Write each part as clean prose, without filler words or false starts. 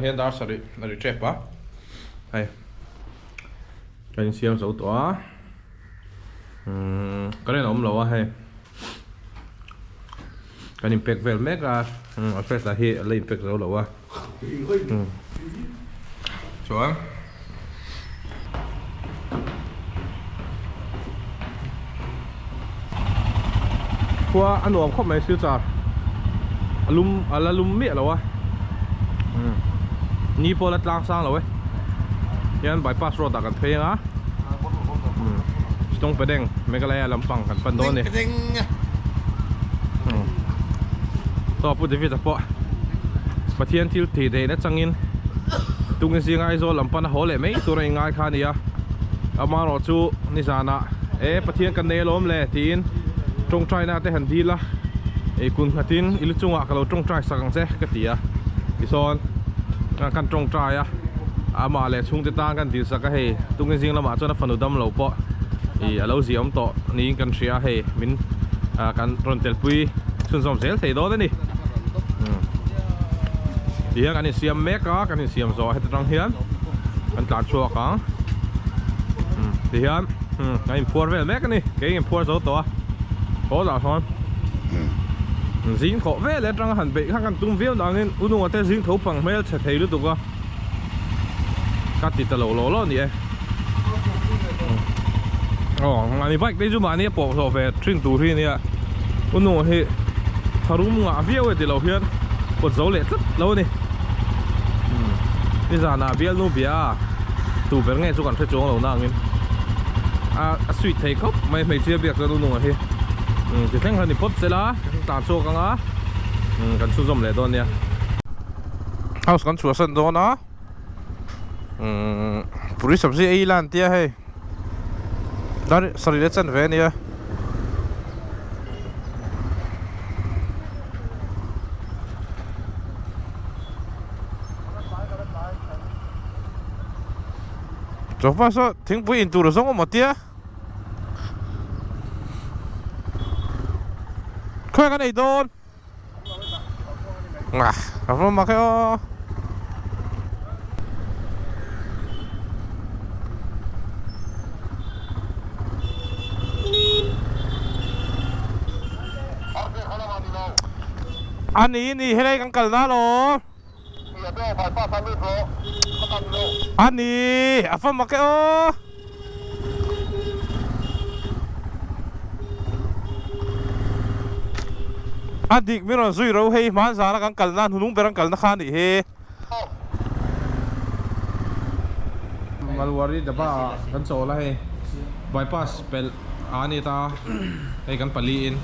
Tunah hian dar sarih a ri tep a, hei kan insiam zo tawh a, umm current a awm lo a hei kan in pack vel mek a, Alfred lah hi a la in pack zo lo a, chuan. Khua a nuam khawp mai silchar a lum a la lum miah lo a ni pawh la tlang sang lo e hian bypass road ah kan phei anga Sitawng Pedeng Meghalaya lampang kan pan dawn a ni Saw Pu David a pawh Pathian thil tih theihna changin Tunge zinga Aizawl lam pana haw leh mai tur a inngai kha a ni a, amaherawh chu nizanah e Pathian kan nei alawm le tiin tawngtaina te han dil a, ei kun nghatin i lu chungah ka lo tawngtai sak ang che ka ti a, tisawn kan tawngtai a, amah leh chhungte tan kan dil sak a hei tunge zing lamah chuan a fanu dam lo pawh ih a lo ziah awm tawh niin kan hria a hei min kan rawn telpui chhunzawm zel thei dawn a ni. Tihian kan insiam mek a, kan insiam zawh heti tang hian kan tlan chhuak ang. Tihian kan inphuar vel mek a ni, kei inphuar zo tawh a, haw lah sawn zing thawh vel atanga han beih kha kan tum viau dangin u nunga te zing tho pang hmel chhe thei lutuk a, ka ti ta lo law law a ni e. Aw mahni bike te hi chu mahni a pawh hlawh ve thin tur hi a nia u nunga hi tharum ngah viau e tilo hian kawt zo leh tlat lo a ni nizanah bialnu bia a tu ber nge chu kan hre chuang lo nangin a a sweet thei khawp mai hmeichhia biak chuan u nunga hi ti thleng kha ni phawt sela kan tlan chhuak anga kan chhunzawm leh dawn nia house kan chhuahsan dawn a. Umm puri sabzi ei ila an tia hei dar sarih leh chan ve a nia. Chawhma saw thingpui in tur a zawng awm a tia. Khawi kan ei dawn? A va mak e aw. A ni ni helai kan kal na alawm. A ni a va mak e aw. A dik min rawn zui ro hei hman zana kan kalna hnung ber an kalna kha a nih hi. Malwari dhaba ah kan chawl a hei bypass pelh a ni ta hei kan pali in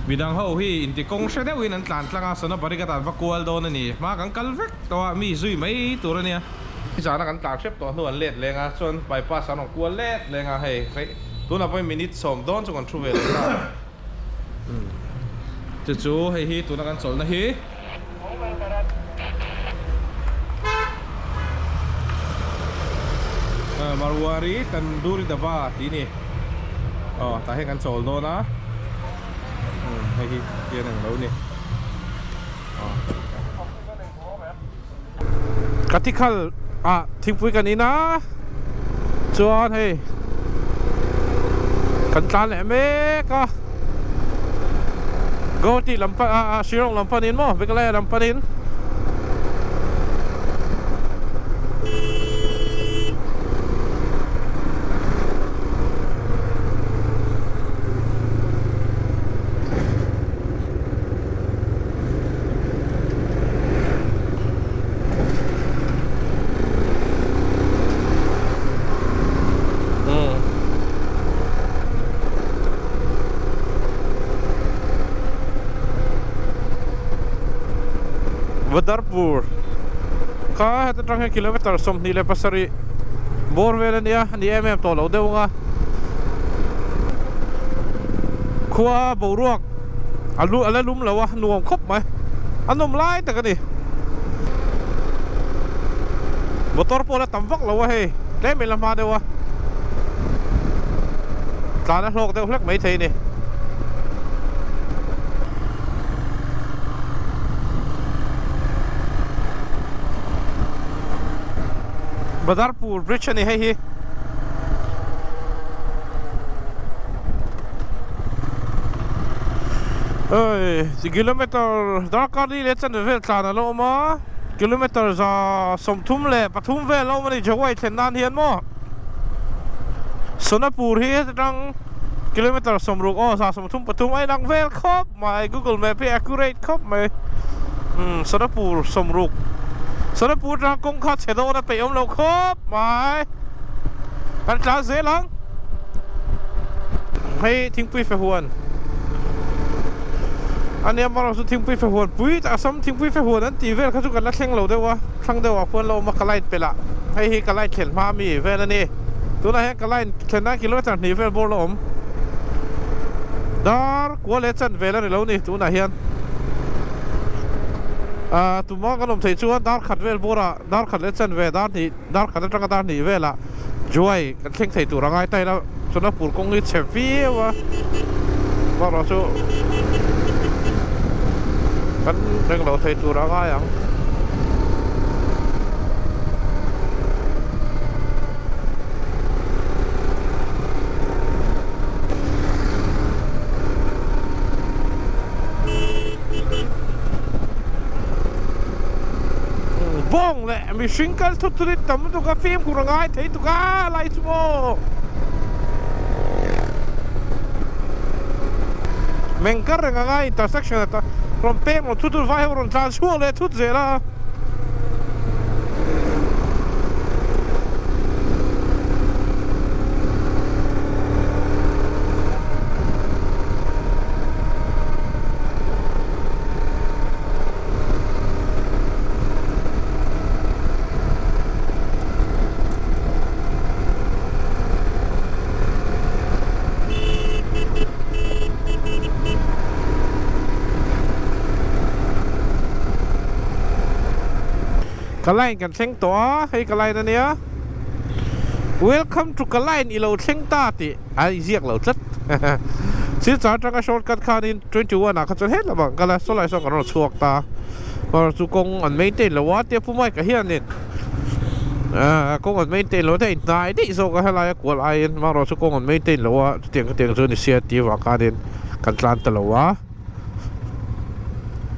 midang ho hi inti kawng hre deuhin an tlan tlang a Sonabari ka tan va kual dawn a ni hma kan kal vek tawh a mi zui mai tur a nia. Zana kan tlan hrep tawh hnu an let leng a chuan bypass an rawn kual let leng a hei rei tunah pawhin minute sawm dawn chu kan thu ve leh ta chu chu hei hi tuna kan chawlhna hi Marwari Tandoori Dhaba tih a ni aw tah hian kan chawl dawn a hei hi hian englo a ni. Ka tikhal ah thingpui kan in a chuan hei kan tlan leh mek a Guwahati lam pan ah Shillong lam panin maw Meghalaya lam panin Badarpur kha heta tang hian kilometer 27 bawr vel a nia a ni em em tawh lo deuh ang a khua boruak a lu a la lum lo a nuam khawp mai a nawm lai tak a ni motor pawh la tam vak lo a hei tlem in la hma deuh a tlan a hlawk deuh hlek mai thei a ni. Badarpur bridge a ni hei hi. Oi kilometer darkar li leh chanve vel tlan a la awm a kilometer za 33 vel a awm a ni Jawai thlen nan hian maw Sonapur hi atang kilometer 60 aw za 33 a inang vel khawp mai Google map hi accurate khawp mai umm Sonapur 60 Sonapur atang kawng kha chhe dawn a peih awm lo khawp mai kan tlan zel ang hei thingpui fe huan ania marawh chu thingpui fe huan pui tak Assam thingpui fe huan an tih vel kha chu kan la thleng lo deuh a thlang deuh ah khuan la awm a ka light pelh ah hei hi ka light thlen hma ami vel a ni tunah hian ka line thlen nan kilometer hnih vel bawr la awm dar kua leh chan vel a ni lo ni tunah hian ah tuma kan awm theih chuan dar khat vel bawr ah dar khat leh chan ve dar hnih dar khat atanga dar hnih velah Juai kan thleng thei tur a ngai ta ila Sonapur kawng hi chhe viau a erawh chu kan reng lo thei tur a ngai ang. Bawng leh mihring kal thut thut hi tam lutuk a fimkhur a ngai thei tuk a lai chu maw Mengkar reng a ngai intersection ata rawn peng lo thut thut vai ho rawn tlan chhuak leh thut zel a. Ka line kan thleng tawh a, hei ka line ania Welcome to ka line i lo thleng ta tih a inziak lo tlat Silchar atanga shortcut khanin 21 ah kha chuan hetlama an kal a, sawlai sawn kan rawn chhuak ta Erawh chu kawng an maintain lo a tia Pu Mike-a hianin ahh kawng an maintain lo te a inhnai daih zawk a helai a kual aiin erawh chu kawng an maintain lo a chutiang khatiang chu ni sia tih avang khanin kan tlan ta lo a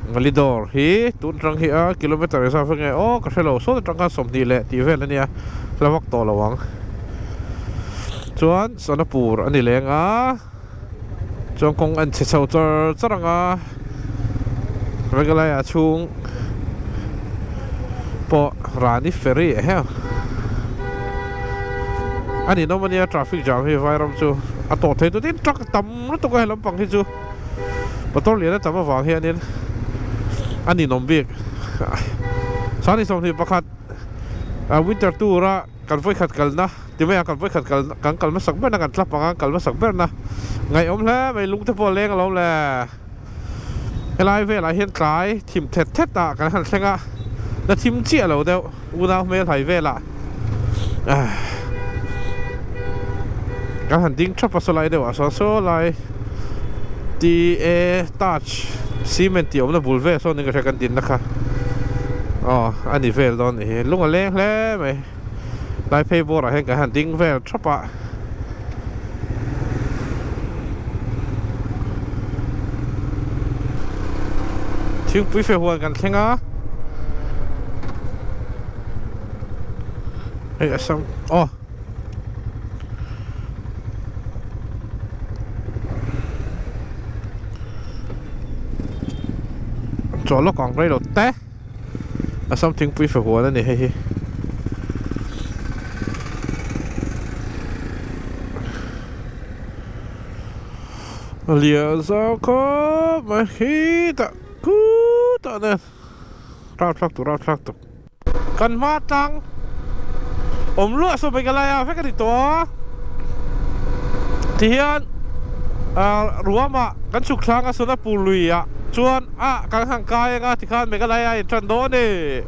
Malidawr hi tun atang hi a kilometer engzat vek nge aw ka hrelo sawn atang khan 20 leh tih vel ania hla vak tawh lo ang chuan Sonapur a ni leng a. Chuan kawng an chhe chho char char ang a, Meghalaya chhung pawh Rani ferry ah hian a ninawm a nia traffic jam hi vairam chu a tawh thei tut in truck tam lutuk a he lampang hi chu motor lian a tam avang hianin a ninawm bik Sani 21 winter tour a. Kan vawikhat kalna ti mai a, kan vawikhat kal kan kal hmasak berna kan tlap ang a, kal hmasak berna ngaihawm hle mai lung te pawh a leng alawm le. Helai velah hian tlai thim thet thet ah kan han thleng a, la thim chiah lo deuh unau hmel hai velah kan han ding thap a sawlai deuh ah sawn sawlai TA touch cement tih awmna bul vel sawn in ka hria kan dinna kha aw a ni vel dawn nih hi lung a leng hle mai lai phei bawr ah hian kan han ding vel thap a. Thingpui fe huan kan thleng a hei a sam aw. Chaw lawk ang rei lo te a sam thingpui fe huan a ni hei hi. Lian zau khawp mai khitah khutah nen rapthlak tuk rapthlak tuk. Kan hma tlang awm luah saw Meghalaya vek a ni tawh a, tihian ah ruamah kan chhuk thlang a Sonapur lui ah chuan ah kan han kai anga tikhan Meghalaya a intan dawn a ni.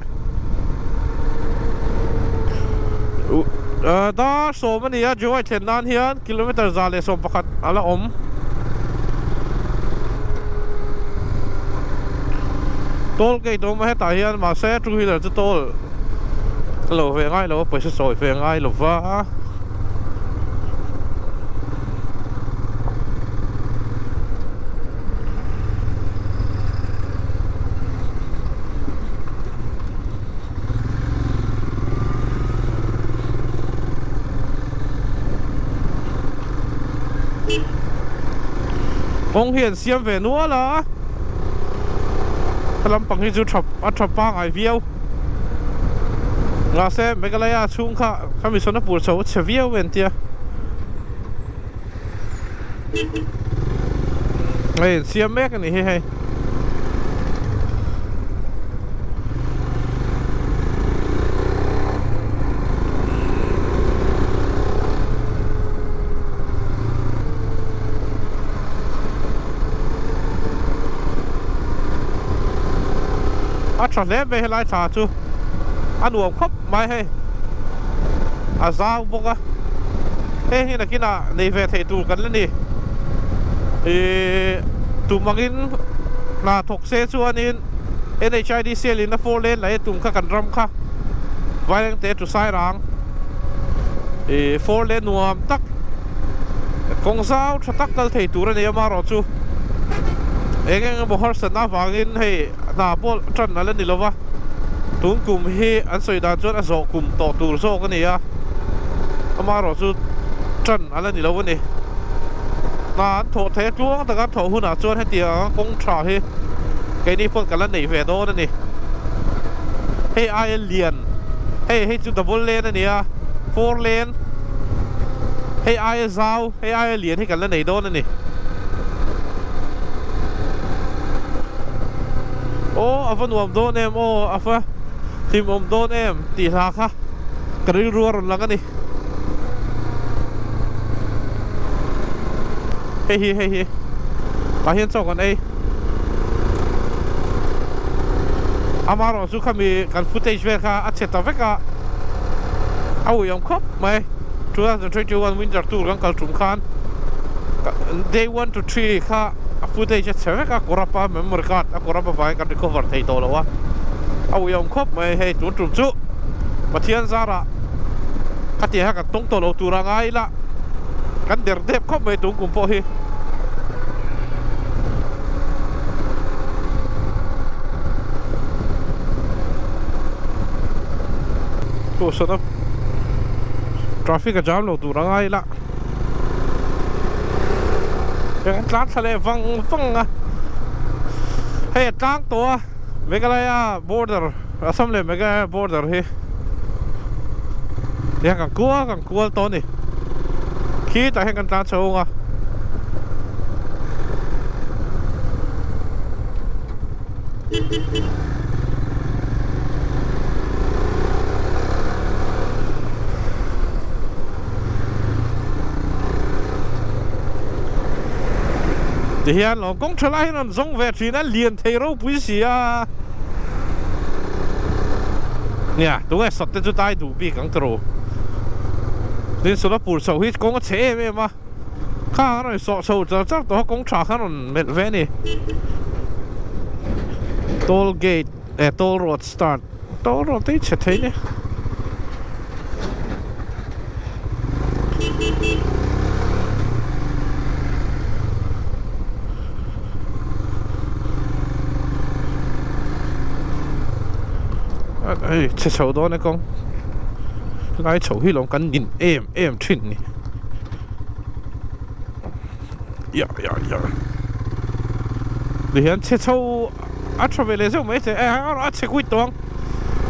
Dar 10 a ni a, Jowai thlen nan hian kilometer 111 a la awm. Toll gate awm a hetah hian mahse two wheeler chu toll Ka lo ve ngai lo a, pawisa sawi ve ngai lo va. Kawng hi an siam ve nual a, he lampang hi chu tha a tha pangai viau. Mahse Meghalaya chhung kha ka mi sawn a pur chho a chhe viau en tia. Hei an siam mek a ni hi hei. A tha hle mai helai thla chu a nuam khawp mai hei a zau bawk a heng hi nakinah nei ve thei tur kan la ni ihh tum angin hna thawk se chuanin N_H_I_D_C_L in a four lane laih a tum kha kan ram kha Vairengte chu Sairang ihh four lane nuam tak. Kawng zau tha tak kal thei tur a ni a, amaherawhchu eng eng emaw harsatna avangin hei hna pawh tan a la ni lova, tun kum hi an sawi dan chuan a zawh kum tawh tur zawk a ni a, amaherawhchu tan a la ni lo a ni. Hna an thawh theih a tluang taka an thawh hunah chuan hetiang anga kawng tha hi keini pawh kan la neih ve dawn a ni. Hei aia lian hei hei chu double lane a ni a, four lane. Hei aia zau, hei aia lian hi kan la nei dawn a ni. Aw a va nuam dawn em aw, a va hlimawm dawn em tih hla kha ka rilru a rawn lang a ni. Hei hi hei hi tah hian chaw kan ei. Amaherawhchu khami kan footage vel kha a chhe ta vek a. A uiawm khawp mai 2021 winter tour kan kal tum khan day 1 to 3 kha a footage a chhe vek a corrupt a memory card a corrupt avangin kan recover thei tawh lo a a uiawm khawp mai hei tun tum chu Pathian zarah khatiang hian kan tawng tawh lo tur a ngai ila kan der dep khawp mai tun kum pawh hi. Kohhran a traffic a jam lo tur a ngai ila heng an tlan thla leh vang vang a hei a tlang tawh a Meghalaya border Assam leh Meghalaya border hi tihian kan kual kan kual tawh a ni khitah hian kan tlan chho ang a. Tihian lawm kawng tha lai hian an zawng ve thin a lian thei ropui si a nia tunge sawt te chu tai duh bik ang tawh tin Solapur chho hi kawng a chhe em em a khang an rawn sawh chho char char tawh a kawng tha khan rawn melh ve a ni toll gate eh toll road start toll road te hi chhe thei nia hei chhe chho dawn e kawng lai chho hi lawm kan nin em em thin ni. Ya ya ya Tihian chhe chho a tha ve leh zeuh mai thei a a chhe kuit tawh ang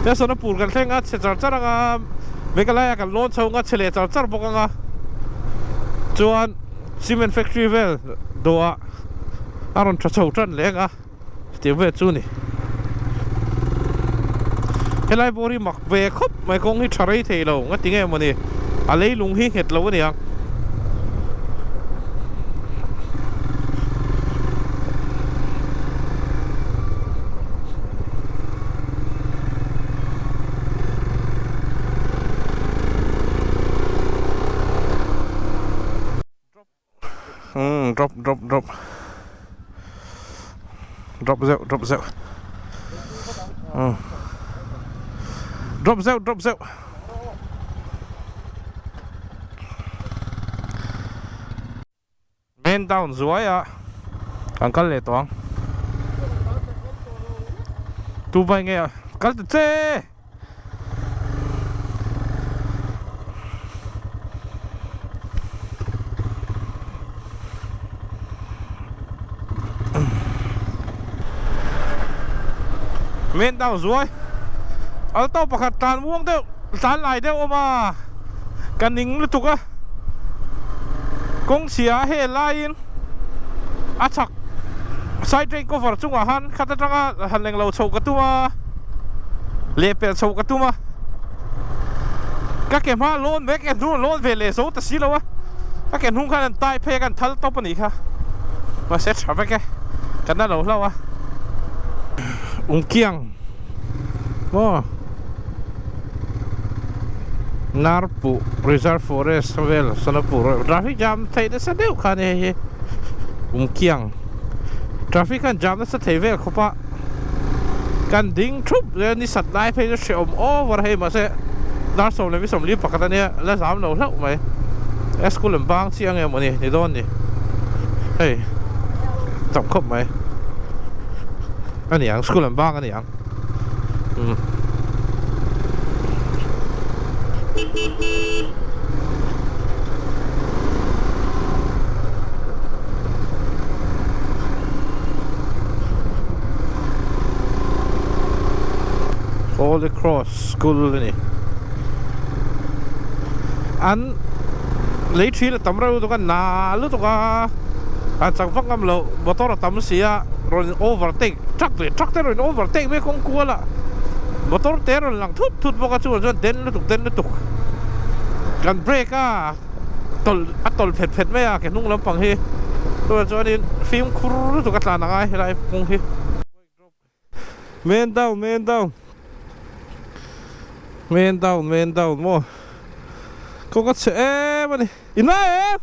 tia Sonapur kan thleng a chhe char char ang a Meghalaya kan lawn chho ang a chhe leh char char bawk ang a chuan cement factory vel dawhah a rawn tha chho tan leh ang a. Chutiang vel chu a ni. Helai bawr hi mak ve khawp mai kawng hi tha rei thei lo nga ti nge mawni a leilung hi nghet lo a ni ang. Umm drop drop drop drop zeuh drop zeuh umm. Drop zeuh drop zeuh. Main town zuai a kan kal leh tawh ang. Tu vai nge a kal ta che. Main town zuai alto pakhat tlan muang deuh tlan lai deuh awm a ka ning lutuk a kawng chhia hel laiin a chhak side rain cover chungah khan khat atanga han englo chhoh ka tum a lehpelh chhoh ka tum a ka ke hma lawn ve ke hnung lawn ve leh zo ta si lo a ka ke hnung khan an tai phei a kan thal tawp a nih kha mahse tha vek e kan la lo hlauh a Ungkiang maw Narpuh Reserve Forest vel Sonapur traffic jam theih nasa deuh kha a ni hei hi Ungkiang traffic khan jam nasa thei vel khawp a kan ding thup zel ni sat lai phei chu hrehawm over hei mahse dar 14 pakhat ania la zam lo hlauh mai e school an bang chiang em awni ni dawn ni hei tam khawp mai ani ang school an bang ani ang umm. Holy Cross School a ni an lei thil a tam reuh lutuk a na lutuk a a chak vak ngam loh motor a tam si a rawn overtake truck leh truck te rawn overtake mai kawng kual a motor te rawn lang thut thut bawk a chuan chuan den lutuk den lutuk kan brake a tawlh a tawlh phet phet mai a ke hnung lampang hi chuan chuanin fimkhur lutuk a tlan angai helai kawng hi. Man down man down man down man down maw kawng a chhe em a ni i na em.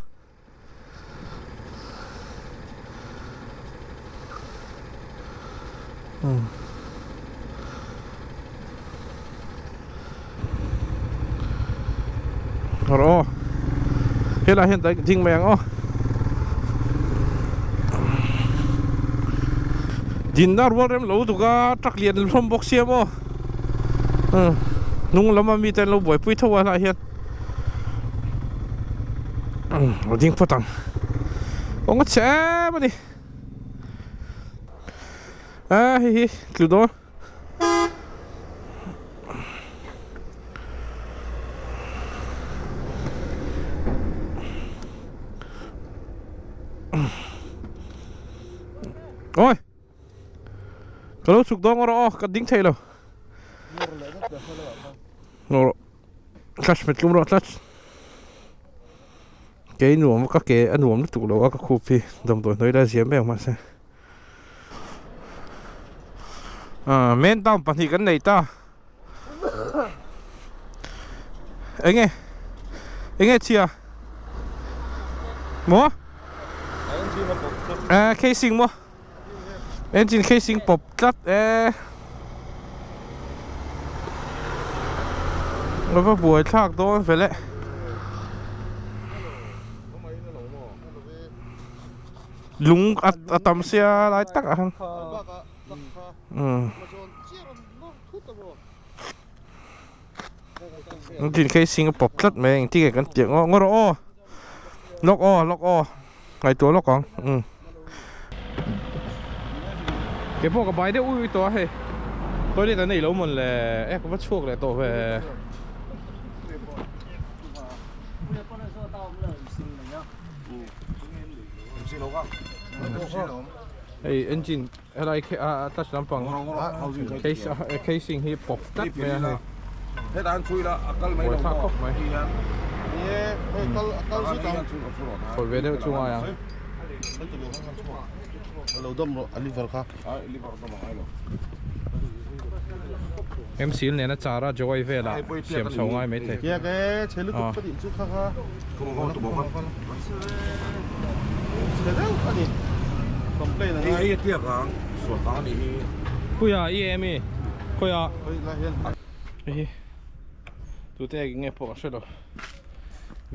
Rawh aw helai hian ding mai ang aw dinna rual rem lo duk a truck lian hlawm bawk sia maw hnung lama mite an lo buaipui tho a helaiah hian. A ding phawt ang kawng a chhe em a ni a hei hi tlu dawn ôi ka lo chhuk dawn rawh aw ka ding thei lo Clutch hmet tlum rawh clutch Kei nuam ka ke a nuam lutuk lo a ka khup hi damdawi hnuai la zia mai ang mahse ah main town pahnih kan nei ta enge enge chhia maw eh casing maw Engine casing pawp tlat e. A va buai thlak dawn ve le. Lung a tam sia lai tak ah khan. Engine casing a pawp tlat mai engtin nge kan tih ang aw ngaw rawh aw. Lawk aw lawk aw. Ngaihtuah lawk ang umm. Kei pawh ka bai deuh ui ui tawh a hei toilet an nei lo mawn le e ka va chhuak leh tawh ve. Hei engine helai khi a clutch lampang casing hi pawp tlat mai a hei. Buai thlak khawp mai. Khawih ve deuh chu ngai ang. MC nena car a joy velah siam chho ngai mai thei. Puia i em i khawiah hei hi. Tute nge pawh ka hre lo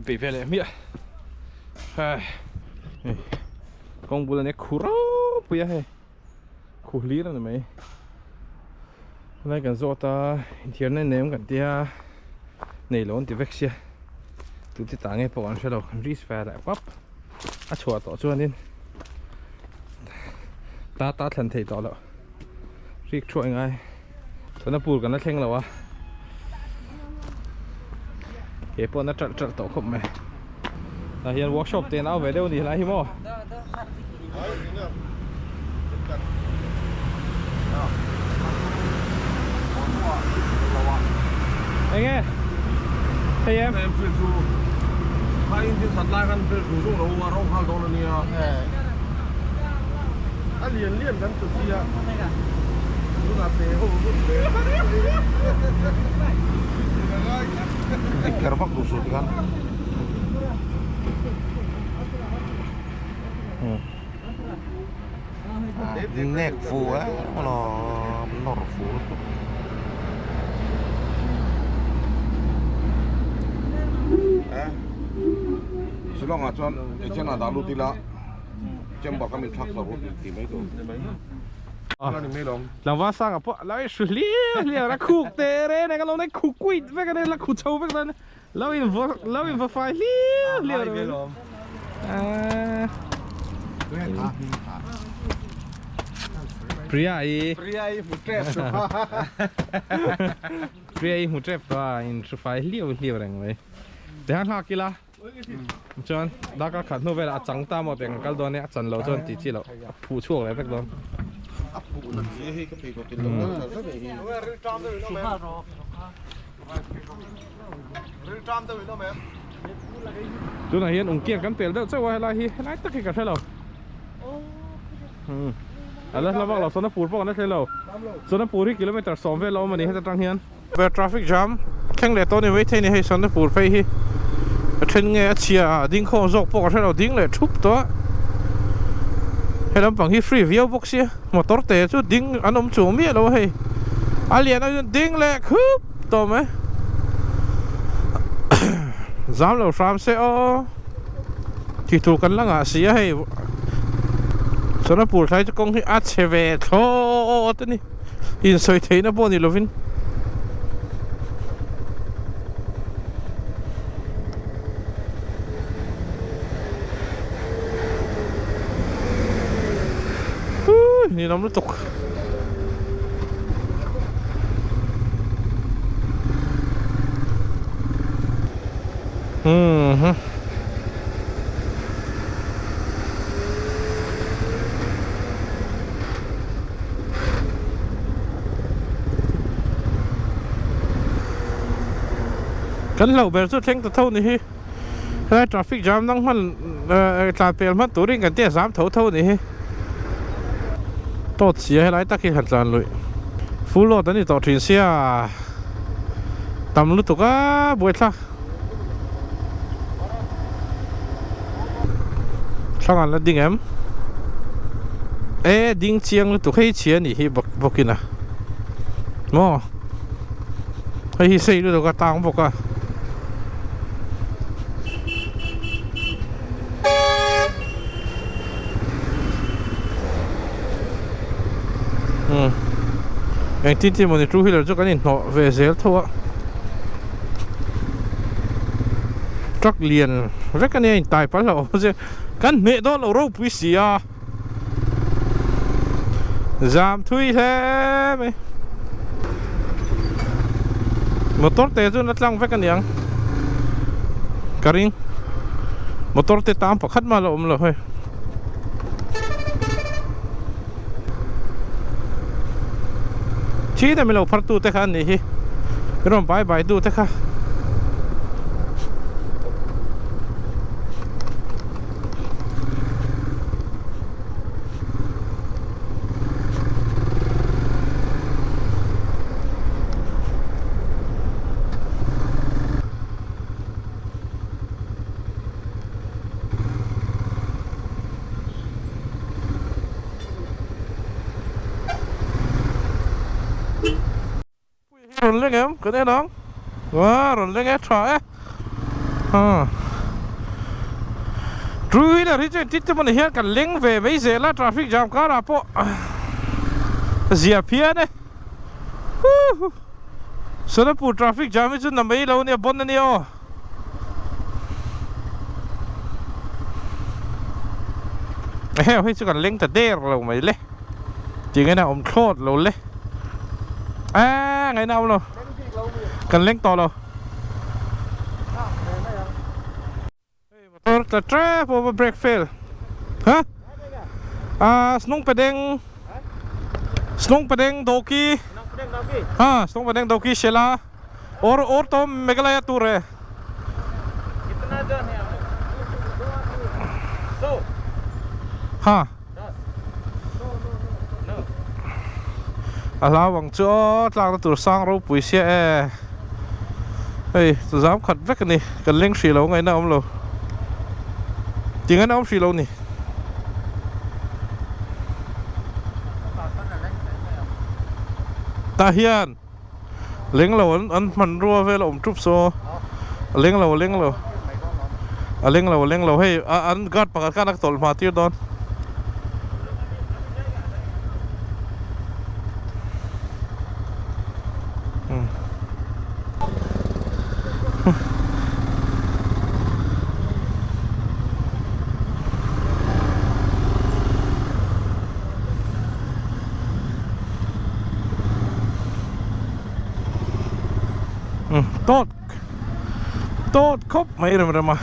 bei ve leh hmiah hei kawng bul ania khu ropui a hei khu hlir a ni mai helai kan zawt a inthiarna nem kan tia nei lo an ti vek sia tute tah nge pawh kan hre lo kan risk ve leh pap a chhuah tawh chuanin ta ta thlan theih tawh loh. Rik thuai ngai Sonapur kan la thleng lo a Ke pawh na ṭalh ṭalh tawh khawp mai Tah hian workshop te nau ve deuh a ni helai hi maw Eng nge Hei em A lian lian kan chu sia tunah pe ho vut ve Dik kher vak duh suh tikhan. Nek fu a nawr fu lutuk. Shillong ah chuan Etienne ah dah lut ila. Chamber kha min thlak sa ru tih mai tur. Tlangval sanga pawh a lo in hru hliau hliau a khuk te reng reng a lo nei khu kuit vek a ni la khu chho vek dawn a lo in vaw lo in vaw fai hliau hliau a ni Priya i Priya i hmu tep Priya i hmu tep tawh a in hru fai hliau hliau reng mai tihian hlak ila. Chuan darkar khat hnu velah a chang ta maw tih kan kal dawn e, a chan loh chuan tih chi loh a phuh chhuak leh vek dawn. A phuh na chi hei ka phei tawh tin lo na zet hi. Tunah hian ungkiang kan pel deuh chauh a helai hi helai tak hi ka hre lo. A la hla vak lo Sonapur pawh kan la thleng lo. Sonapur hi kilometer sawm vel a awm a ni heta tang hian. Ber traffic jam thleng leh tawh a ni maithei a ni hei Sonapur phei hi a then nge a chhia a ding khawm zawk pawh ka hre lo ding leh thup tawh a he lampang hi free viau bawk sia motor te chu ding an awm chuang miah lo a hei a lian a ding leh khup tawh mai zam lo hram se aw tih tur kan la ngah si a hei Sonapur thlai chu kawng hi a chhe ve thlawt a ni. Insawi theihna pawh ni lovin. Hui ninawm lutuk. Hmm. Kan hlauh ber chu thleng ta tho ni hi helai traffic jam dang hman tlan pel hman turin kan tia zam tho tho ni hi tawt sia helai tak hi han tlan luih full load an ni tawh thin sia tam lutuk a buaithlak Thlang an la ding em? E ding chiang lutuk hei chhia anih hi bawk bawkin a maw hei hi sei lutuk a tang bawk a. Umm engtin tin mawni two wheeler chu kan inhnawh ve zel tho a truck lian vek ania intai pal hlauh awm se kan hneh dawn lo ropui si a zam thui hle mai motor te chu na tlang vek aniang ka ring motor te tam pakhat mah la awm lo hei. Thi na milo phar tu te kha an nih hi min rawn bai bai tu te kha. Rawn leng em kan en ang. Aw rawn leng e tha e ah Two wheeler hi chu engtin te mawni hian kan leng ve mai zel a traffic jam karah pawh zia phian e huhu Sonapur traffic jam hi chu na mai lo ania bon ania aw. Heng hi chu kan leng ta der lo mai le tinge na awm thlawt lo le a ngaihna awm lo kan leng tawh lo motor tla tep awm a brake fail ha ah snung pedeng snung pedeng doki ha snung pedeng doki sela और और तो मेघालय tour है कितना जन है आप लोग 100 हाँ 10 no a hlau ang chu aw tlakna tur sang ropui sia e hei zam khat vek a ni kan leng hrih lo ngaihna a awm lo tingaihna a awm hrih lo ni. Tah hian. Leng lo an an hmanrua vel a awm ṭup saw a leng lo a leng lo a leng lo a leng lo hei a an guard pakhat khan a tawlh hma tir dawn. Tawt tawt khawp mai rem rem a.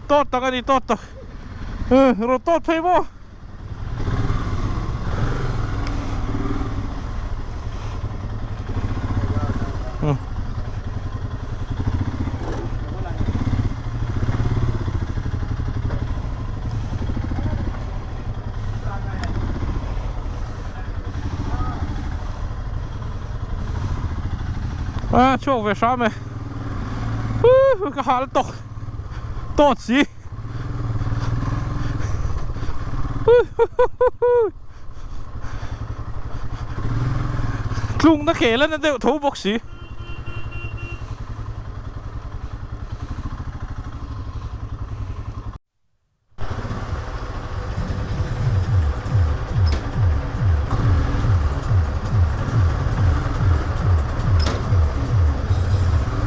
Tawt tak a ni tawt tak rawn tawt phei maw. A chhuak ve hram e ka hal tawk tawt si. Tlungna kel a na deuh tho bawk si.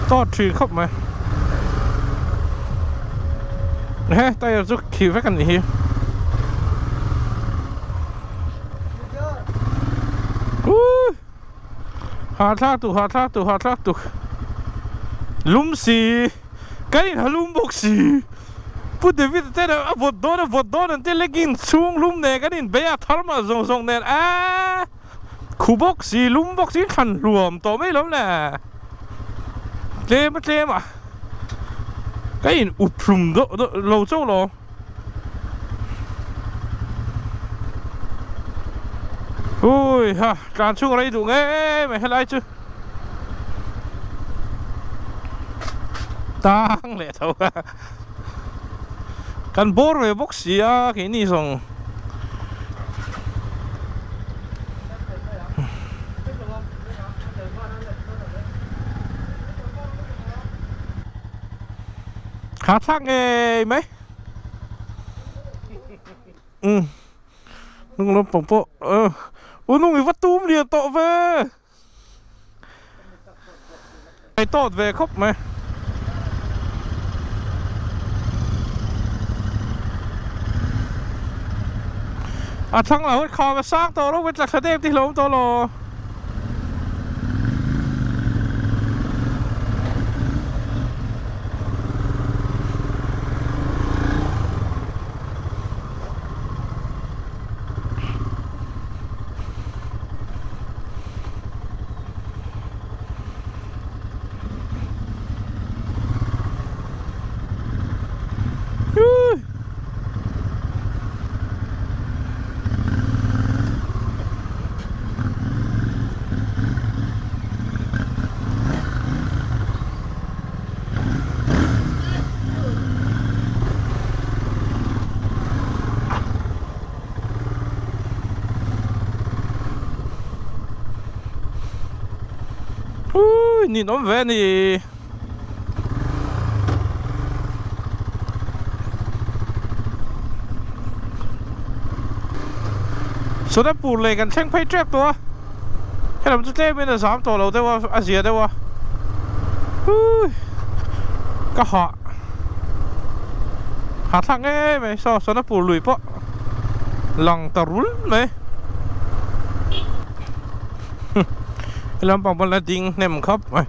Tawt thin khawp mai. He tyre chu khi vek a nih hi. Ui Hahthlak tuk hahthlak tuk hahthlak tuk lum si kan inha lum bawk si Pu David a ten a vawt dawn a vawt dawn an tia leggings chhung lum nen kan inbei a thermal zawng zawng nen aaa. Khu bawk si lum bawk si thlan hluam tawh mai lo le tlem a tlem a ka in up hlum deuh deuh lo chauh lo ui ha tlan chhung rei duh ngei mai helai chu tang leh tho a kan bawr ve bawk si a keini zawng Hả thác nghe mấy Ừ Nung lắm bóng bộ Ờ Ủa nung vắt túm liền tọ về Ai tọt về khóc mày A thlang lo kha va sang tawh rawh tla thla deuh ti hlawm tawh lo. Nin awm ve a ni. Sonapur lei kan thleng phei tep tawh a, helam chu tlem in a zam tawh lo deuh a, a zia deuh a, hui ka hah hah thlak ngei mai saw Sonapur lui pawh lang ta rul mai. Helam pang pawh la ding hnem khawp mai.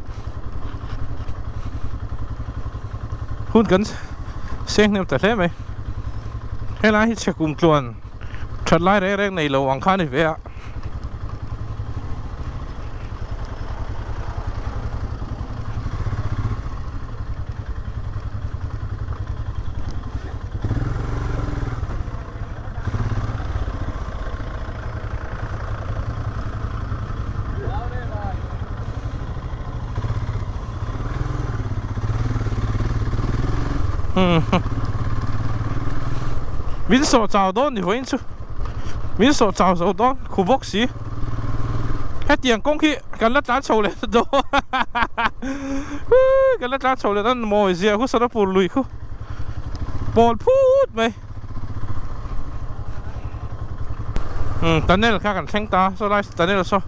Hun kan seng hnem ta hle mai. Helai hi chhe kum tluan that lai reng reng nei lo ang kha a ni ve a. Min sawh chau dawn ni vawiin chu min sawh chau zo dawn khu bawk si hetiang kawng khi kan la tlan chho leh dawn kan la tlan chho leh dawn mawi zia khu Sonapur lui khu pawl phut mai. Um tunnel kha kan thleng ta saw lai tunnel saw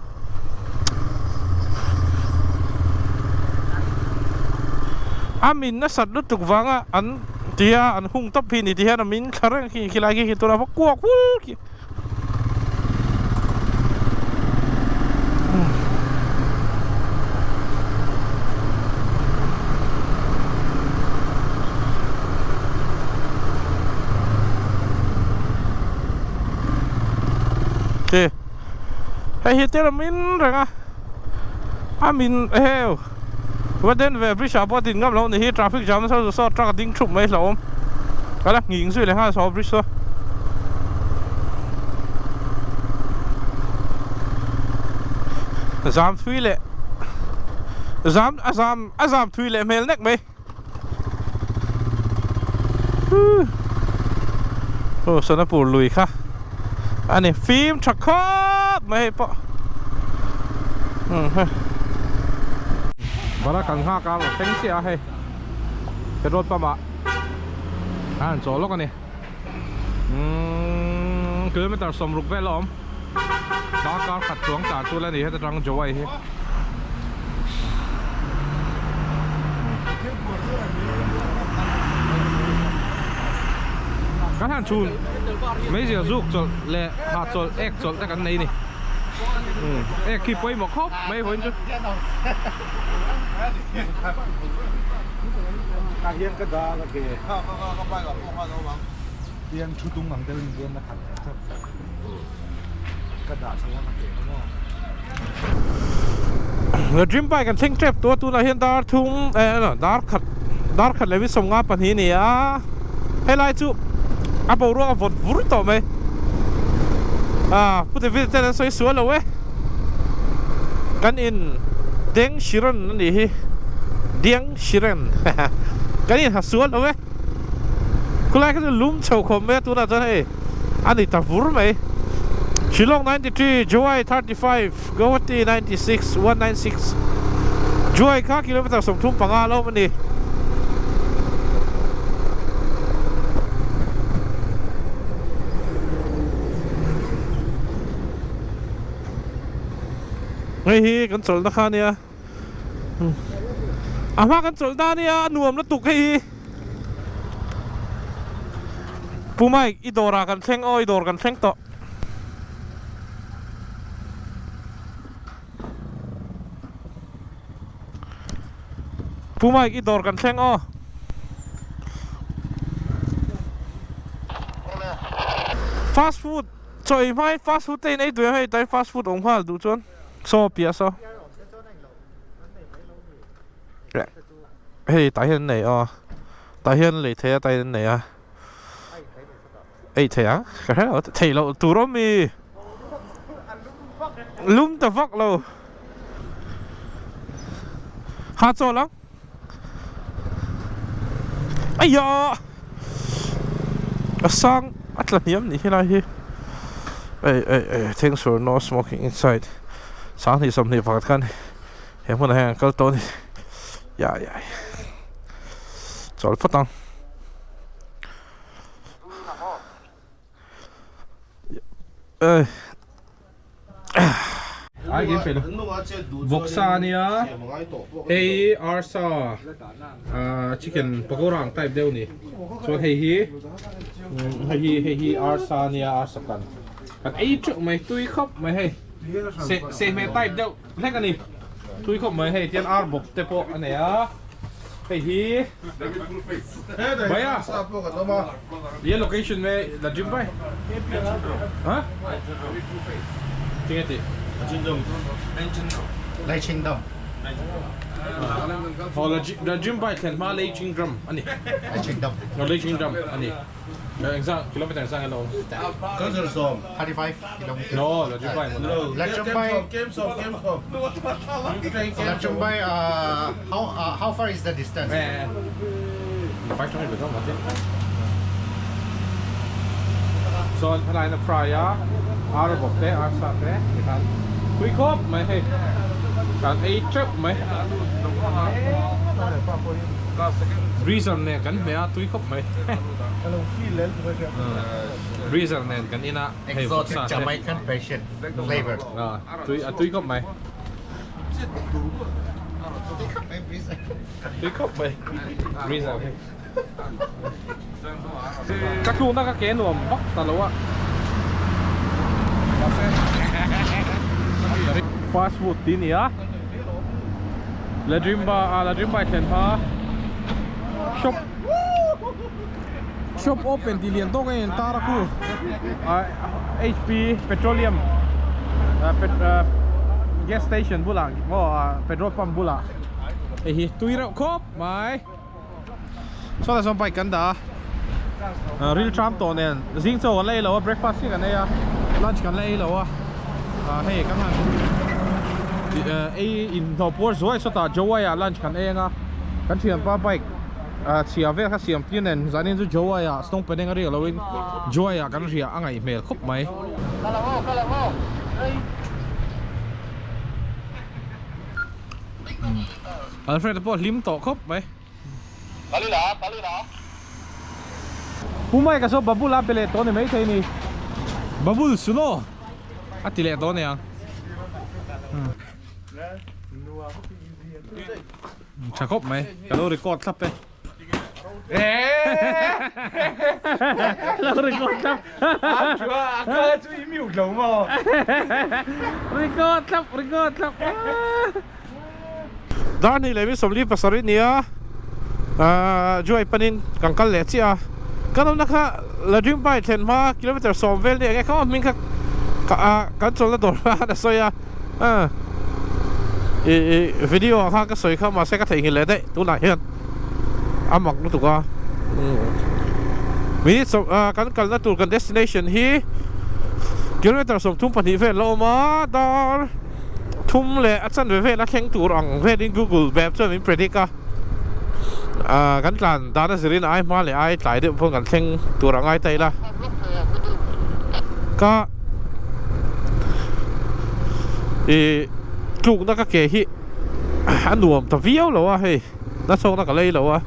a min nasat lutuk vanga an tia an hung tawp hi ni ti hian a min thla reng khi khilai khi khi tuna va kuak hul khi. Khi hei hi tel a min reng a a min heu va den ve bridge ah pawh a din ngam loh ni hi traffic jam nasa lutuk saw truck a ding thup mai hlauhawm ka la nghing zui leh nghal saw bridge saw. Zam thui leh zam a zam a zam thui leh hmel nek mai aw Sonapur lui kha a ni fim tha khawp mai hei pawh bara kan nghak a rawn thleng chiah a hei petrol pump ah a han chawl lawk a ni umm kilometer 60 vel a awm darkar khat chuang tah chu la ni heta tang Jowai hi. Kan han chhun meizia zuk chawlh leh ha chawlh ek chawlh te kan nei ni umm ek khi pawimawh khawp mai vawiin chu. The dream bike an thleng tep tawh a tunah hian dar thum eh dar khat dar khat leh 52 a ni a helai chu a boruak a vawt vur tawh mai ah Pu David ten an sawi sual lo e kan in Deng Shiren a nih hi Deng Shiren kan in ha sual lo e khulai kha chu lum chho khawp mai a tunah chuan hei a ni ta vur mai Shillong 93 Jowai 35 Guwahati 96 196 Jowai kha kilometer 35 a lo awm a ni. Hei hi kan chawlhna kha a nia a hma kan chawlhna a nia a nuam lutuk hei hi. Pu Mike i dawrah kan thleng aw i dawr kan thleng tawh. Pu Mike i dawr kan thleng aw. Fast food chaw ei hmai fast food te in ei duh em hei tlai fast food awm nghal duh chuan saw piah saw. Hei tah hian an nei aw tah hian lei thei a tah hian an nei a ei thei ang ka hre lo theih loh tur awm mi lum ta vak lo ha chawl ang aiya a sang a tla hniam nih hi lai hi ei ei ei thanks for no smoking inside 20 21 khan. He hmunah hian kan kal tawh a ni. Ya ya chawl phawt ang. Ey. Ai game pe lo. Vawksa ania. Hei arsa chicken pakora ang type deuh ni. Chuan hei hi hei hi hei hi arsa ania arsa kan. Kan ei teuh mai tui khawp mai hei. Se sehmeh type deuh hlek a ni. Tui khawp mai hei tian ar bawk te pawh a nei a. Hei hi Bhaiya ye location me la gym bhai ha tinge tih Leichingdam Aw la gym bhai thlen hma Leichingdam a ni Leichingdam Leichingdam a ni. Engzah kilometer engzah nge lo awm? 35 kilometer. No, Lajumbai mo na. Lajumbai. Lajumbai uh, how uh, how far is the distance? Eh. Bike tang ibe mate. Chuan helai na fry a ar bawk te ar sa te tikhan tui khawp mai hei kan ei teuh mai. Breezer nen kan hmeh a tui khawp mai. Breezer nen kan in a hei Exotic vawksa te. Jamaican passion flavor. Tui a tui khawp mai. Tui khawp mai. Breezer hei. Ka tlukna ka ke nuam vak ta lo a. Fast food tih a ni a. Ladrimba ah Ladrimba thlen hma shop shop open tih lian tawk a in tar a khu ah HP petroleum ah gas station bulah maw ah petrol pump bulah hei hi tui reuh khawp mai. Sawtah chuan bike kan dah a ril tram tawh nen zing chaw kan la ei lo a breakfast hi kan ei a lunch kan la ei lo a ah hei kan han ei inhnawh puar zuai sawtah Jowai ah lunch kan ei anga kan thianpa bike ah chhia vel kha siam tir nen zanin chu Jowai ah snow paneng a riak lo in Jowai ah kan riah a ngaih hmel khawp mai. Alfred a pawh hlim tawh khawp mai. Pu Mike a saw Babul a pe leh tawh ni maithei ni. Babul suno a ti leh tawh aniang. Tha khawp mai. Ka lo record thlap e. Lo record thlap. Record thlap, record thlap. Dar hnih leh mi 47 nia Juai panin kan kal leh chiah a kan awmna kha Ladrimpai thlen hma kilometer 10 vel nia enge kha hming kha kan chawlhna dawr khan a sawi a ih video ah khan ka sawi kha mahse ka theihnghilh leh daih tunah hian a mak lutuk a minute sawm kan kalna tur kan destination hi kilometer 34 vel a awm a dar. Thum leh a chanve vel a thleng tur ang velin Google Map chuan min predict a, ah kan tlan dan a zirin ai hma leh ai tlai deuh pawn kan thleng tur a ngai ta ila. Ka ih tlukna ka ke hi a nuam ta viau lo a hei nachhawkna ka lei lo a,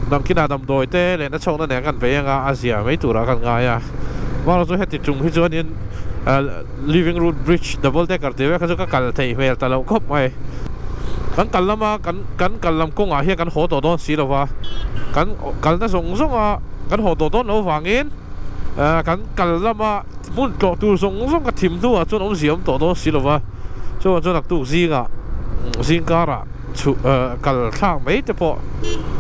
namkinah damdawi te leh nachhawkna nen kan bei anga a zia mai turah kan ngai a, amaherawhchu chu heti chung hi chuanin ah. Living Root Bridge double decker tih vel kha chu ka kal theih hmel ta loh khawp mai. Kan kal lama kan kan kal lam kawngah hian kan haw tawh dawn si lova, kan kalna zawng zawnga kan haw tawh dawn loh vangin eh kan kal lama hmun tlawh tur zawng zawng ka thim hnuah chuan awmzia awm tawh dawn si lova, chuvang chuan naktuk zingah zingkarah chhuh eh kal thlak mai te pawh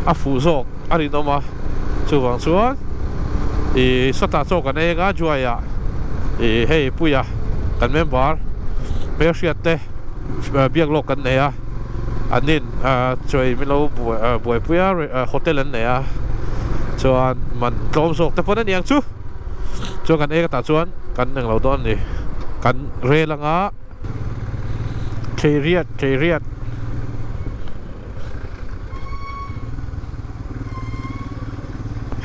a fuh zawk a rinawm a, chuvang chuan ih sawtah chaw kan ei anga Juai-ah ih hei Puia kan member hmelhriat te biak lawk kan nei a, an in chawi min lo buaipui a hotel an nei a, chuan man tlawm zawk te pawn a ni ang chu, chuan kan ei tah chuan kan englo dawn a ni, kan rel anga. Theiriat theiriat.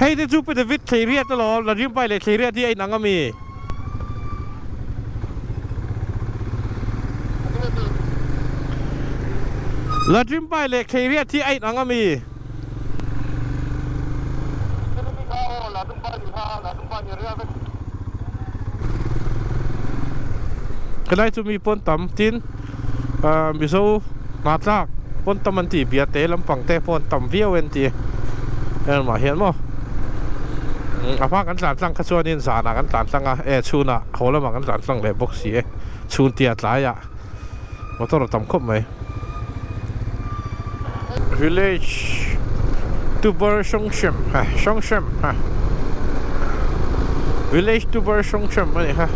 Hei te chu Pu David theiriat alawm la rimpai leh theiriat hi a inang ami? Ladrimpai leh Kheiriat hi a in ang a mi? Helai chu mi pawn tam tin Mizo hna tlak pawn tam an tih biate lampang te pawh an tam viau e an ti engmah hian maw a hma kan tlan tlang kha chuanin zanah kan tlan tlang a e chhunah haw lamah kan tlan tlang leh bawk si e chhun tia tlaiah motor a tam khawp mai village tuber sawngsem ha sawngsem ha village tuber sawngsem a ni kha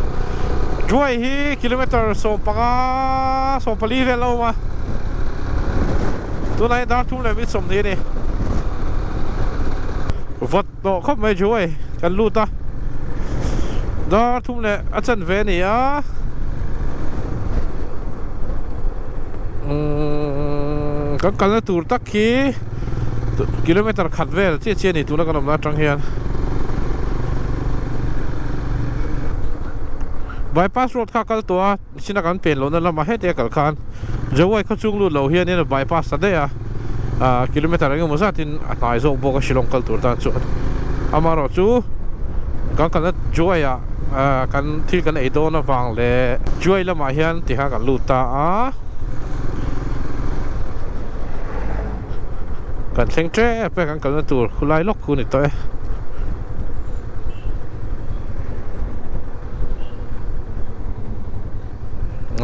Juai hi kilometer 15 14 vel a awm a tunah hian dar thum leh minute 20 a ni vawt tawh khawp mai Juai kan lut a dar thum leh a chanve a ni a umm kan kalna tur tak khi kilometer khat vel chiah chiah a ni tuna kan awmna atang hian bypass road kha a kal tawh a china kan pen lohna lamah heti a kal khan Jawai khaw chung lut lo hianin a bypass ta daih a ah kilometer eng emaw zatin a hnai zawk bawk a Shillong kal tur tan chuan amaherawhchu kan kalna Jawai ah ah kan thil kan ei dawn avang leh Jawai lamah hian tikhan kan lut ta a kan thleng tep e kan kalna tur khulai lawk khu ni tawh e.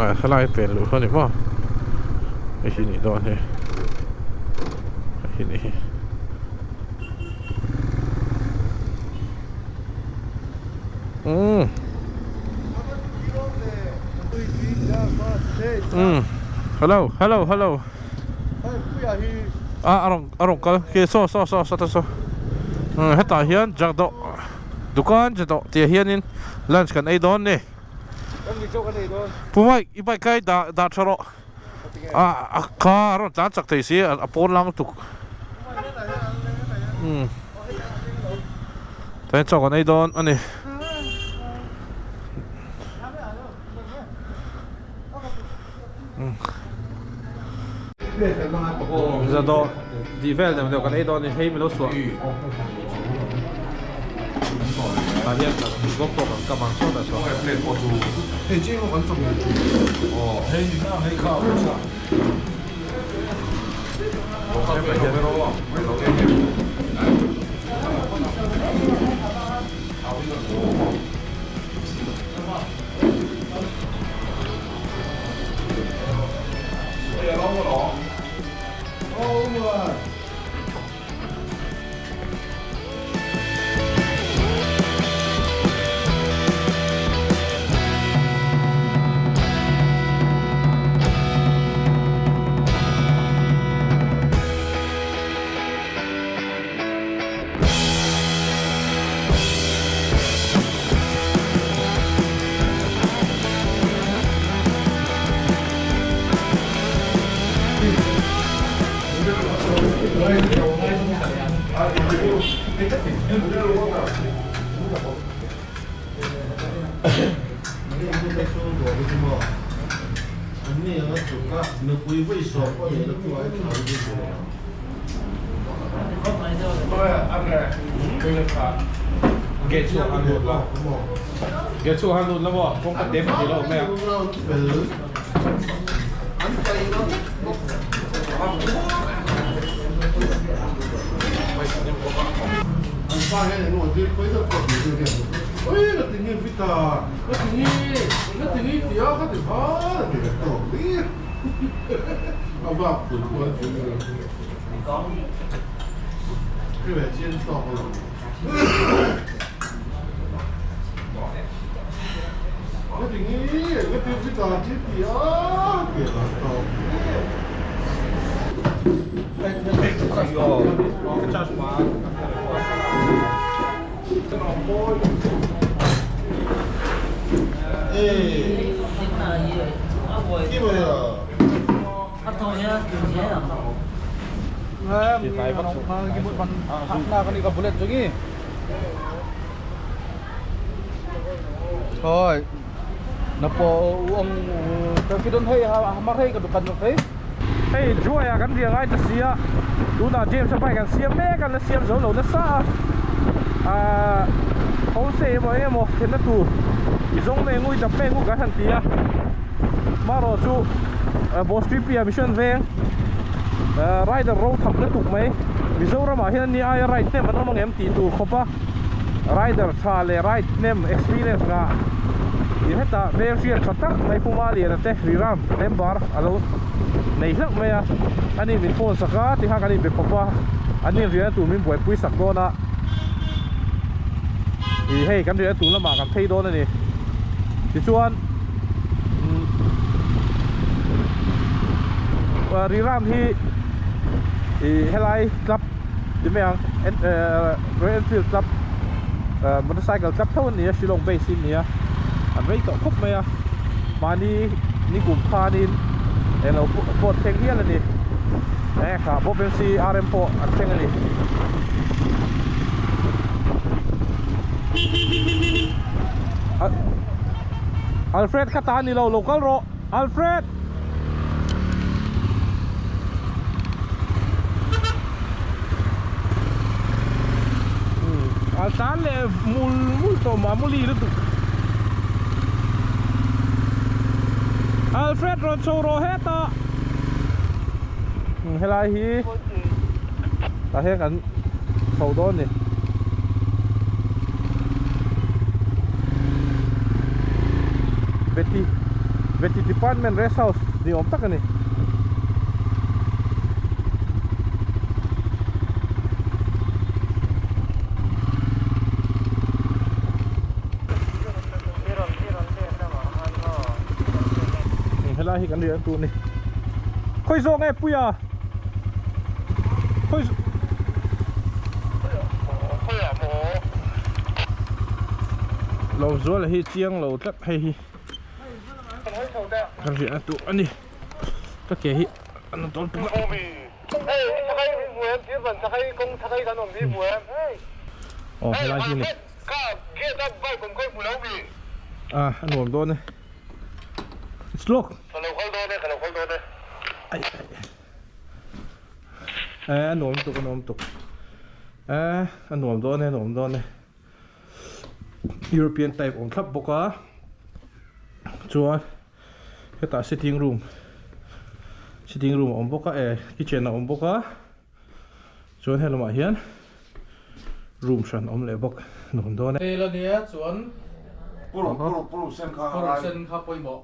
Ah helai pen luh kha ni maw hei hi nih dawn hi hei hi nih hi umm umm hello hello hello ah a rawn a rawn kal khi saw saw saw saw te saw hetah hian jakdawh dukan jakdawh tih ah hianin lunch kan ei dawn ni. Pu Mike i bike kha i dah dah tha rawh a a kha a rawn tlan chak thei si a pawn lang tuk umm tlai chaw kan ei dawn a ni. Zadawh tih vel deuh deuh kan ei dawn a ni hei milo suah tah hian bawk pawh kan kam ang sawtah chuan Gate chhuah han lut la Gate chhuah han lut la maw kawngka te pahnih la awm mai a. Hei Juai ah kan riah ngai ta si a, tunah James a bike an siam mek a, an la siam zo lo nasa a, aah homestay emaw eng emaw thlenna tur i zawng mai ngui dap mai ngu kan han ti a, marawh chu Bostripia Mission Veng rider ro tham lutuk mai Mizoram ah hian ani aia ride hnem an awm angem tih tur khawp a rider tha leh ride hnem experience ngah ih hetah hmel hriat tha tak mai Pu Maliana te Riram member a lo nei hlauh mai a ani min phone sak a tikha kan inbe khawp a an inriahna tur min buaipui sak dawn a ih hei kan riahna tur lamah kan phei dawn a ni tichuan Riram hi ih helai club ti mai ang Royal Enfield club motorcycle club tho a ni a Shillong base in ni a an rei tawh khawp mai a mahni ni kum khanin englo pawh thleng hial a ni e kha Bob MC RM pawh an thleng a ni. Alfred kha ta ni lo lo kal rawh Alfred A tan leh mul mul tawh mamuli lutuk Alfred rawn chho rawh hetah helai hi tah hian kan chho dawn a ni. Veti Veti department rest house ni awm tak a ni. Helai hi kan riah tur a ni. Khawi zawk nge Puia? Khawi Lo zual hi chiang lo tlat hei hi kan riahna tur a ni ka ke hi an tawn pung a. Aw helai hi a ni a a nuam dawn e it's lock ai ai a nuam lutuk a nuam lutuk a nuam dawn e a nuam dawn e European type awm thlap bawk a chuan hetah sitting room sitting room a awm bawk a eh kitchen a awm bawk a chuan he lamah hian room hran a awm leh bawk nuam dawn e. Tel a nia chuan Purun purun purun sen kha purun sen kha pawimawh.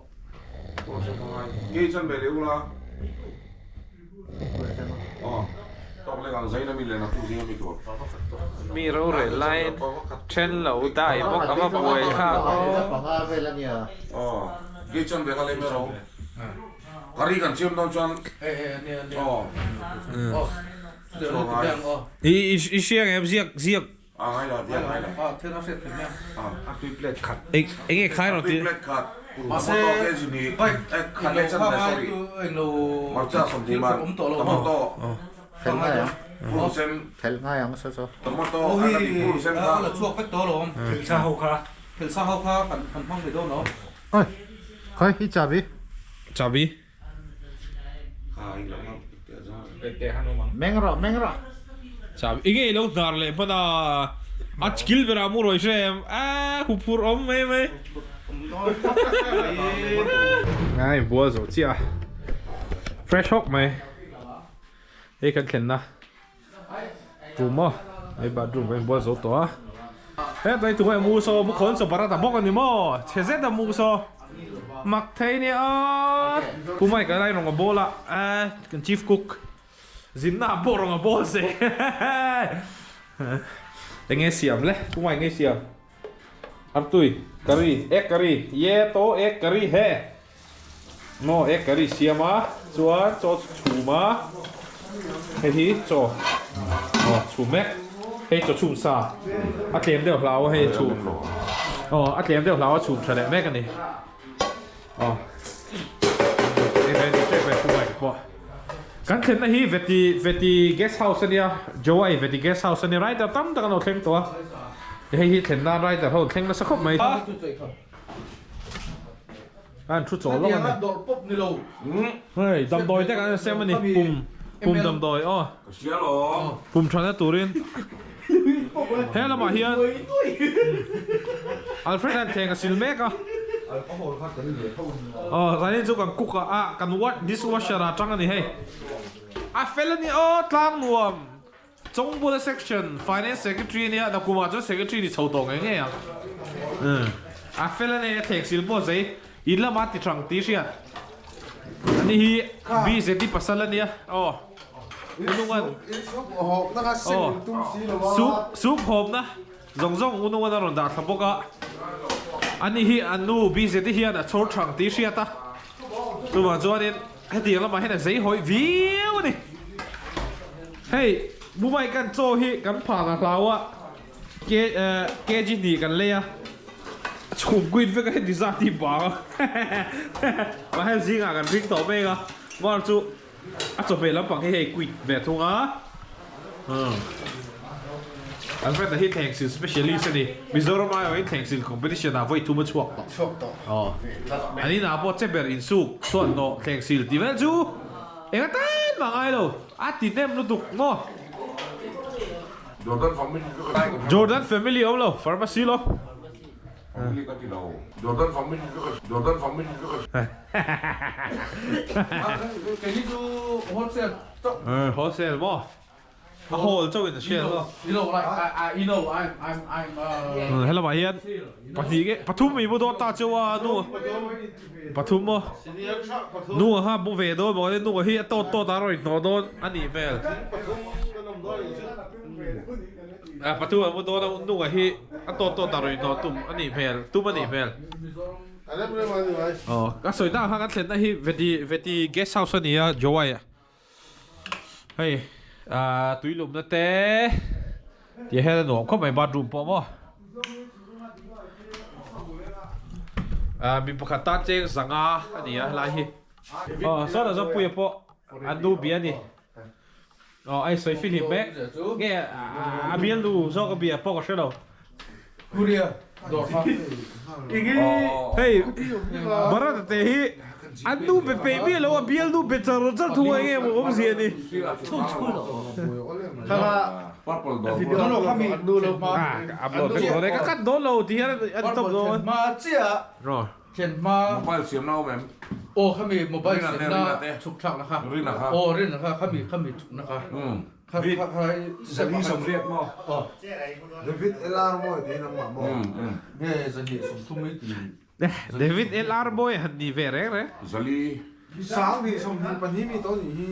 Purun sen kha ngai. Ngei chuan ve leh ula. Mi rorel laiin then lo dai bawk a va buai thlak aw. I hria ngem ziak ziak. Eng nge khai rawh tih. Chabi. Meng rawh meng rawh. Chabi enge ilo hnar leh hman a a skill berah mu rawi hre em a huphurh awm mai mai. Ngai bual zo chiah a fresh hawk mai hei kan thlenna. Room maw hei bathroom kan inbual zo tawh a hetlai tunge mu saw mu khawn chaw paratha bawk a ni maw chhe zet a mu saw mak thei nia aw pu Mike a lai rawng a bawl a eh kan chief cook zinna ah pawh rawng a bawl se enge siam le pu Mike nge siam artui curry egg curry ye to egg curry he. Maw egg curry siam a chuan chaw chu chhum a hei hi chaw aw chhum mek hei chaw chhum sa a tlem deuh hlau a hei chhum aw a tlem deuh hlau a chhum tha leh mek a ni aw kan thlenna hi veti veti guest house a nia Jowai veti guest house a nia rider tam tak an lo thleng tawh a hei hi thlen nan rider ho an thleng nasa khawp mai. An thu chawl lawk a ni. Dawrh pawp ni lo. Hei damdawi te kan sem a ni pum pum damdawi aw. Ka hria lo. Pum thana turin he lamah hian Alfred an thleng a sil mek a. Aw zanin chu kan cook a ah kan dishwasher ah tang a ni hei. A fel a ni aw tlang nuam. Chawngbula section finance secretary ania nakumah chuan secretary ni chho tawh ngei ngei ang. A fel a nei a thleng sil pawh zei in lama ti hrang tih hriat. Ani hi BZD pasal ania aw. Unungan aw soup soup hawpna zawng zawng unungan a rawn dah thla bawk a. Ani hi an nu BZD hian a chhawr hrang tih hriat a. Chuvang chuanin hetiang lamah hian a zei hawi viau a ni. Hei Mumbai kan chaw hi kan phah a hlau a, kg hnih kan lei a, chhum queen vek a heti zat hi bang a, mahse zingah kan ring tawh mek a, var chu a chawhmeh lampang hi hei quit ve thung a. Alfred-a hi thlengsil specialist a ni. Mizoram aiawhin thlengsil competition ah vawi thum a chhuak tawh. Chhuak tawh. Aw. An inah pawh che ber insuk, chhuat hnawh, thlengsil tih vel chu eng atan mah ngai lo. A ti hnem lutuk maw? Jordan family chu ka ti lo. Jordan family awm lo, pharmacy lo. Family ka ti lo. Jordan family chu ka Jordan family chu ka. Kei hi chu wholesale chauh. Wholesale maw? A hawl chauh in a hriat maw? You know like I you know I'm I'm I'm He lamah hian pahnih nge pathum i mu dawn ta cheu a nu pathum maw? Nu a kha mu ve dawn maw nu hi a tawt tawt a rawn inhnawh dawn a nih hmel. A pathum a mu dawn a nu hi a tawt tawt a rawn inhnawh tum a nih hmel tum a nih hmel. Aw ka sawi tak kha kan thlenna hi veti veti guest house a ni a Jowai a. Hei ah tui lumna te tih hian a nuam khawp mai bathroom pawh maw ah mi pakhat tan cheng zanga a ni a helai hi aw sawn a zawmpuia pawh an nu bia a ni aw a insawi fihlim mek nge a bialnu zawk a bia pawh ka hre lo. Hei Bharat te hi an nu be peih miah lo a bial nu be char char thung a enge maw awmzia ni. Upload vek dawn e ka cut dawn lo ti hian a ti tawp dawn. Thlenhma. Mobile siamna awm em? Aw khami mobile siamna chhuk thlakna kha. Rina kha. Aw Rina kha khami khami chhukna kha. Kha kha kha Zali sawmriat maw? Aw. David LR maw ti nangmah maw? Nge zahnih sawmthum i ti. David LR maw i han ni ve reng reng. Zali. Sanghnih 24 mi tawh nih hi.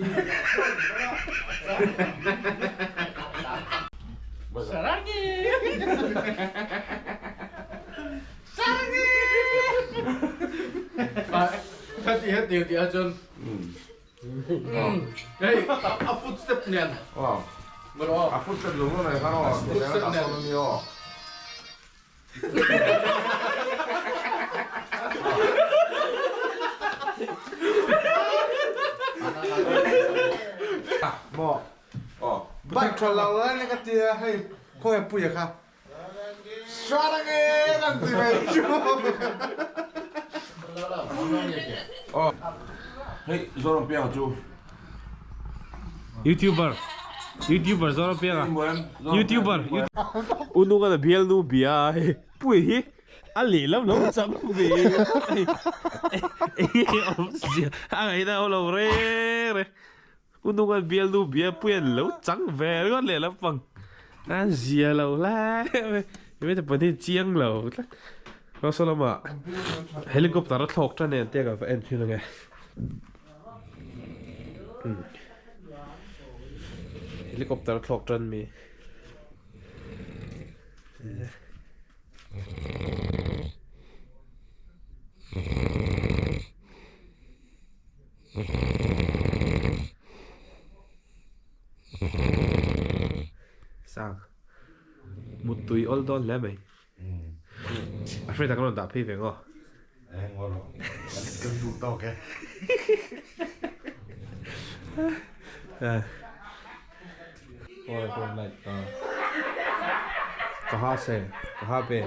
Sarangi! Heti heti tih ah chuan hei a footstep nen a footstep zawng zawng nen khan aw footstep nen maw bike tha lo lai na ka tia hei khawnge puia kha Hei Zoram Pianga chu. YouTuber YouTuber Zoram Pianga YouTuber Ununga na bial nu bia hei pui hi a leh lam lo chang ve awmzia a ngaihna awm lo reng reng. U Nunga bialnu bia pui an lo chang ve ringawt leh lampang a zia lo lai mai hemi te pahnih chiang lo tlat aw saw lamah helicopter a thlawk tan nen te ka va en thin ange helicopter a thlawk tan mi. Sang Muttui awl dawn hle mai. A hriat ah kan rawn dah phei ve ngaw. Kan duh tawk e. Kaha se, kaha pe.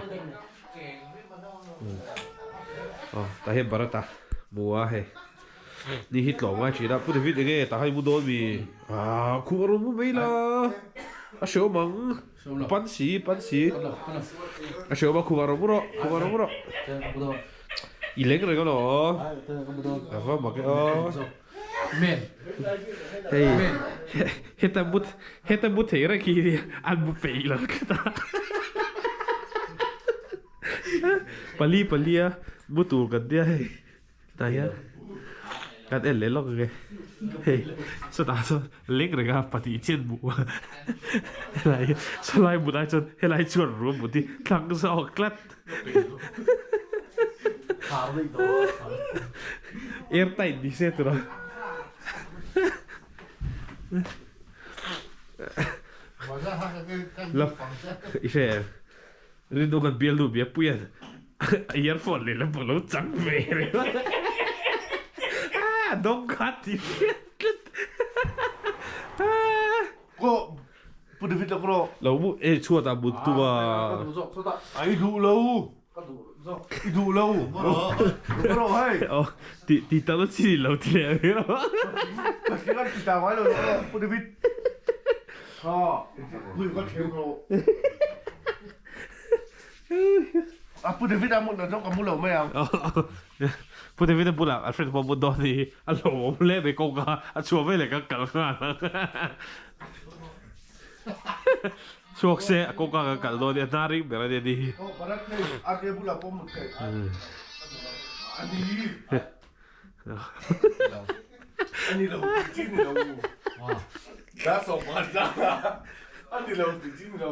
Aw tah hian Bharat-a hmu a hei ni hi tlawm ngai thin a Pu David enge tah khan i mu dawn mi ah khum a rawn mu mai la a hreawm ang pan si pan si a hreawm a khum a rawn mu rawh khum a rawn mu rawh i leng reng alawm a va mak e aw hei heta mu heta mu thei reng hi an mu peih lo tlat a. Pali pali a mu tur kan nia hei tah hian kan en leh lawk ange hei sawtah sawn leng reng a pahnih chian hmuh a helai hi sawlai hmun ah chuan helai chuan rum mut hi thlang zawk tlat air tight ni se tura i hre em. Rindu kan bialnu bia puian a earphone leh lam pang lo chang ve reng a dawng kha ti hriat tlat Ko Pu David lo rawh. Lo mu e chhuat ah mut tum a. A i duh lo. I duh lo. Lo rawh hei. Aw ti ti ta lo chi lo ti leh ang rawh. Patling an ti ta ngai lo lo rawh Pu David. Kha pui ka thleng rawh. A Pu David a mut na zawk ka mu lo mai ang. Pu David a bulah Alfred pawh mut dawn hi a lo awm hle mai kawngka a chhuah veleh ka kal nghal ang. Chhuak se a kawngka ka kal dawn hi a hnar ring ber a nia ni hi. Aw Bharat hei RK bulah pawh mut theih a ni. A ni lo tih chi ni lo. Da sawm ban zang a a ni lo tih chi ni lo.